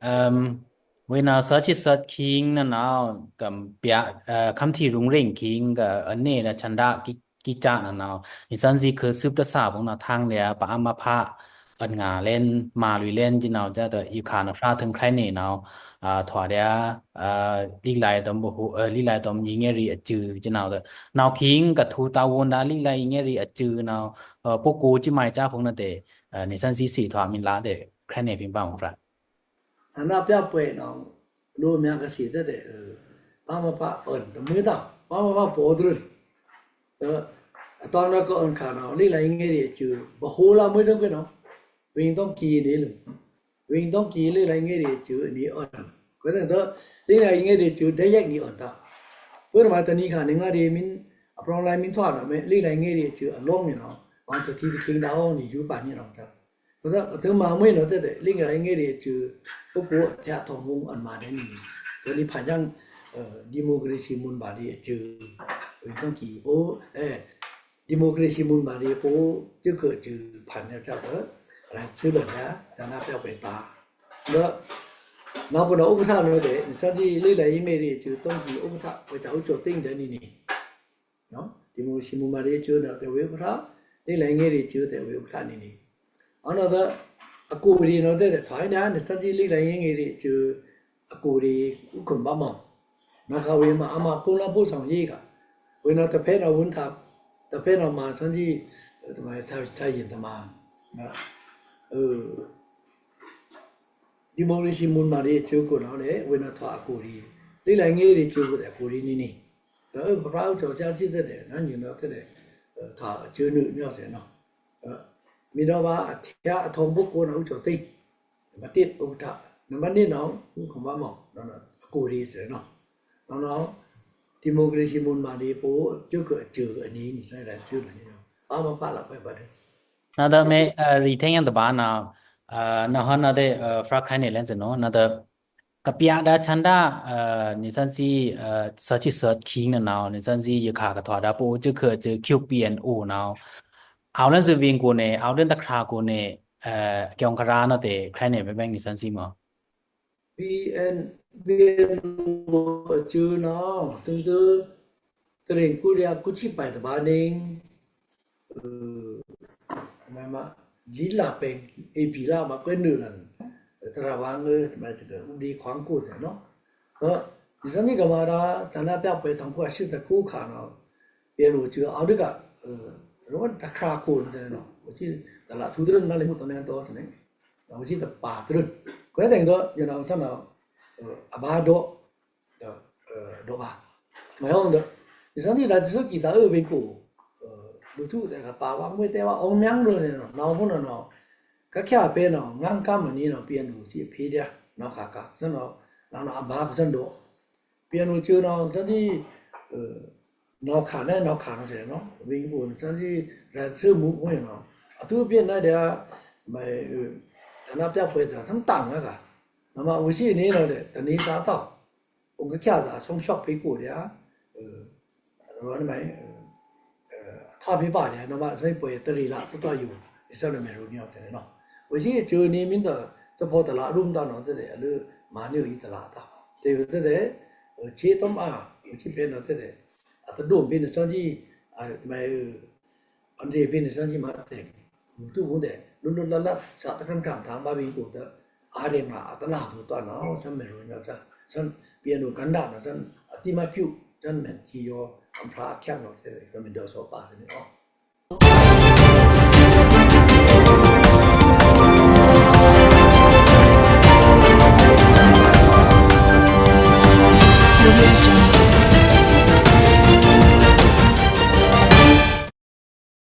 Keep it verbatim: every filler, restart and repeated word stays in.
အမ် ဝေးနဝ်ꩻ သီးဆစ်သီးဆစ်နဝ်ꩻ၊ ကမ်ႏ ခမ်းထီရုံႏရ့င်ႏခိင်း က အွောန်နေနဝ်ꩻ ဆန္ဒကိ ကိစ္စာနဝ်ꩻ၊ နေဆန်းစီ ခွိုꩻသွပ်တသာႏ ဗွီုန်နဝ်ꩻ ထန်းဒျာႏ ပအမဖ အွောန်ငါႏလဲဉ် မလွေႏလဲဉ် စနဝ်ꩻ စတ ယူႏခါနဝ်ꩻဖြာꩻ ထိုင်ခြောက်နှစ်နဝ်ꩻ ထွာႏဒျာႏ လိပ်လၢယို လိပ်လၢယို ငေးရီႏအစု စနဝ်ꩻ နဝ်ꩻခိင်းကထူꩻတာႏဝုန်းဒၣ် လိပ်လၢယို ငေးရီႏအစုနဝ်ꩻ ပုဂ္ဂိုလ်စံးမုံးစံးဖိုင်ႏနဝ်ꩻတဲ့ နေဆန်းစီ သေထွာႏမီးလါတဲ့ ခရံာ်နေဖိပါမူဖရာ ဆန္ဒပြပွဲနဝ်ꩻ လိုအပ်များကစီတဲ့ ပအမဖ အွောန်တမွေးတဝ် ပအမဖ ပေါ်တရင် အတန်းနဝ်ꩻကအွောန်ခါနဝ်ꩻ လိပ်လၢယို ငေးရီႏအစု ဗဟိုလမွေးတရင်ကွဲနဝ်ꩻ ဝေဟင်တောင်ကီးနေလီၤ ဝေဟင်တောင်ကီး လိပ်လၢယို ငေးရီႏအစုအနီအွောန် ကွဲးတဲ့ဒီး လိပ်လၢယို ငေးရီႏအစု ဒဲယဲက်နီအွောန်တဝ် ကွဲးနဝ်ꩻ တနံၤခါနဝ်ꁻ ငါဒီးမင်း အဖရောင်းလိုင်းမင်းထွာနဝ်ꩻ လိပ်လၢယို ငေးရီႏအစုအလောင်းနီနဝ်ꩻ ဝံတထံတခင်းဒၣ်အီၤနီယူပါနီနဝ်ꩻ ကွဲးဒီး အတုမွေးနဝ်ꩻတဲ့ လိပ်လၢယို ငေးရီႏအစု ပုဂ္ဂိုလ်အထျꩻထောင်မုန်းအွောန်မါဒဲနီနီ ဒီးနီဖါယင် ဒီမိုကရေစီမုၼ်ဗာရီအစု ဝေဟင်တောင်ကီး ဒီမိုကရေစီမုၼ်ဗာရီ ပုဂ္ဂိုလ်စ့ခုအစု ဖါယင်တဝ် ရဲဆူလဒျာႏ ဆန္ဒပြပွဲတဝ် ဒီး နဝ်ꩻကဒီးဥက္ကဋ္ဌနဝ်ꩻတဲ့ နေဆန်းစီ လိပ်လၢယို ငေးရီႏအစု တောင်ကီး ဥက္ကဋ္ဌ ဝေတၢ်ဦးကျော်သိန်းဒဲနီနီ ဒီမိုကရေစီမုၼ်ဗာရီအစုနဝ်ꩻ တဲဝေဥက္ကဋ္ဌ လိပ်လၢယို ငေးရီႏအစု တဲဝေဥက္ကဋ္ဌနီနီ အနီဒီး အကိုယ်တွေနဝ်ꩻတဲ့ ထွာႏဒျာႏ နေဆန်းစီ လိပ်လၢယို ငေးရီႏအစု အကိုယ်တွေ ဦးခွန်ဘမောင် နဝ်ꩻကဝေမး အမကုန်းလမ်းပို့ဆောင်ရေးက ဝေနဝ်ꩻ တဖဲနဝ်ꩻ ဝန်ထမ်း တဖဲနဝ်ꩻ မၤ ဆန်းစီ ဆရာဝန်တမံၤ ဒီမိုကရေစီမုၼ်ဗာရီအစုကိုနဝ်ꩻ ဝေနဝ်ꩻထွာႏအကိုယ်တွေ လိပ်လၢယို ငေးရီႏအစုကို အကိုယ်တွေနီနီ ဒီး ပပှၤဦးကျော်ဆန်း စံးတဲ့ နညိုနဝ်ꩻတဲ့ ထွာႏအစုနုနဝ်ꩻတဲ့နဝ်ꩻ မ့ၢ်ဒီးဗာ အထျꩻအထောင်ပုဂ္ဂိုလ်နဝ်ꩻ ဦးကျော်သိန်း နံပါတ်တစ် ဥက္ကဋ္ဌ နံပါတ်နှစ်နဝ်ꩻ ဦးခွန်ဘမောင် အကိုယ်တွေစဲနဝ်ꩻ ဒီမိုကရေစီမုၼ်ဗာရီ ပုဂ္ဂိုလ်စ့ခုအစုအနီနီ ဆန္ဒပြအစုအနီနီ အမဖ လဝ်ꩻကွဲးပါတယ် နဝ်ꩻဒီးမ့ၢ် ရီထဲညံတဘၣ်နဝ်ꩻ နဟောနဝ်ꩻတဲ့ ဖြားခရံာ်နေလဲစဲနဝ်ꩻ နဝ်ꩻဒီး ကပြာဒၢဆန္ဒ နေဆန်းစီ သီးဆစ်သီးဆစ်နဝ်ꩻ နေဆန်းစီ ယခါကထွာႏဒၣ် ပုဂ္ဂိုလ်စ့ခုအစု KPNOနဝ်ꩻ အဝ်ႏလဲစဲဝေင်ကိုန့ၣ် အဝ်ႏလဲတခါကိုန့ၣ် ကဵုကရၢနဝ်ꩻတဲ့ ခရံာ်နေဖဲဖဲ နေဆန်းစီမး PN ဝေနဝ်အစုနဝ်ꩻ သုန်သု တရ့ၣ်ကူရံ ကူဆံပိုင်တဘၣ်န့ၣ် မ့ၢ်မး လီလါပဲင် ဧပြီလမး ကွဲးနုာ်လီၤ သရၣ်ဝါငို သမိုင်းတက ဥပဒေခွင်ကိုယ်တိုင်နော် ဒီး နေဆန်းစီကမၤဒၣ် ဆန္ဒပြပွဲ ထောင့်ကိုးရာရှစ်ဆယ့်ကိုးခါနော် PNOစု အဝ်ႏဒၣ်က တခါကိုယ်တိုင်နော် ဝဲစံတလးထူတရၢၣ် နားလည်မှု တော်လှန်ရေး ဝဲစံတပာ်တရၢၣ် ကွဲးတိုင်ဒီး ယနာ်ထီၣ်နော် အဘၣ်ဒီး ဒီးဘၣ် မ့ၢ်ဟီဒီး နေဆန်းစီ ဒါတစိကံသးအုပ်ဝေင်ကို လူထုတဲကပါဝါ မွေးတဲဝါ အောင်မြင်လို့နော် နော် ဟိုနော်နော် ကချာပဲနော် ငန်းကမ်းမနီနော် PNOစု ဖေးဒဲနော် ခါခါ ဆနော် နော်နော် အဘၣ်ကဆန်ဒီး PNOစုနော် ဆန်းစီ နော်ခါနဲ နော်ခါနော်ဆဲနော် ဝေင်ကို ဆန်းစီ ရဲဆူမူဝဲနော် အထူးသဖြင့်နော် ဒီး မ့ၢ် ဆန္ဒပြပွဲတၢ် ဆန်းတၢင်က နော်မ ဝဲစံအံၤနော် တနံၤသးတၢ် အိုကချာသး ဆုံးဖြတ်ပေးကိုယ်ဒီး နော်မ အထီၣ်ဖေးပါဒီး နော်မ ဆန်းစီ ပွဲတရံးလၢ တတီၢ်ယူၤ အစၢၣ်လၢမဲရူန့ၣ်တဲနော် ဝဲစံအံၤ စုန့ၣ်မ့ၢ်ဒီး စဖီတလးရူမ်တၢ်နော် တဲတဲ အလၢ မၤန့ၢ်အံၤတလးတၢ် တဲတဲ ဆ့တမး ဝဲစံပဲနော် တဲတဲ အတဒိၣ်မ့ၢ်န့ၣ် ဆန်းစီ တမ့ၢ် အန်ဒရစ်ဖေးန့ၣ် ဆန်းစီမၤတဲ တူၢ်ဘူးတဲ လွတ်လွတ်လပ်လပ် စာတခန်းခန်း ထမ်းပါပြီကို တ အါရဲမး အတလးဘူးတၢ်နော် ဆန်းမဲရူညါ ဆန်း PNO ကဏ္ဍနော် ဆန်း အသိအမှတ်ပြု ဆန်းမဲရူညါ အဖျားအခက်နော် တဲတဲ ဆန်းမဲဒီးစီၤပၤတဲန့ၣ်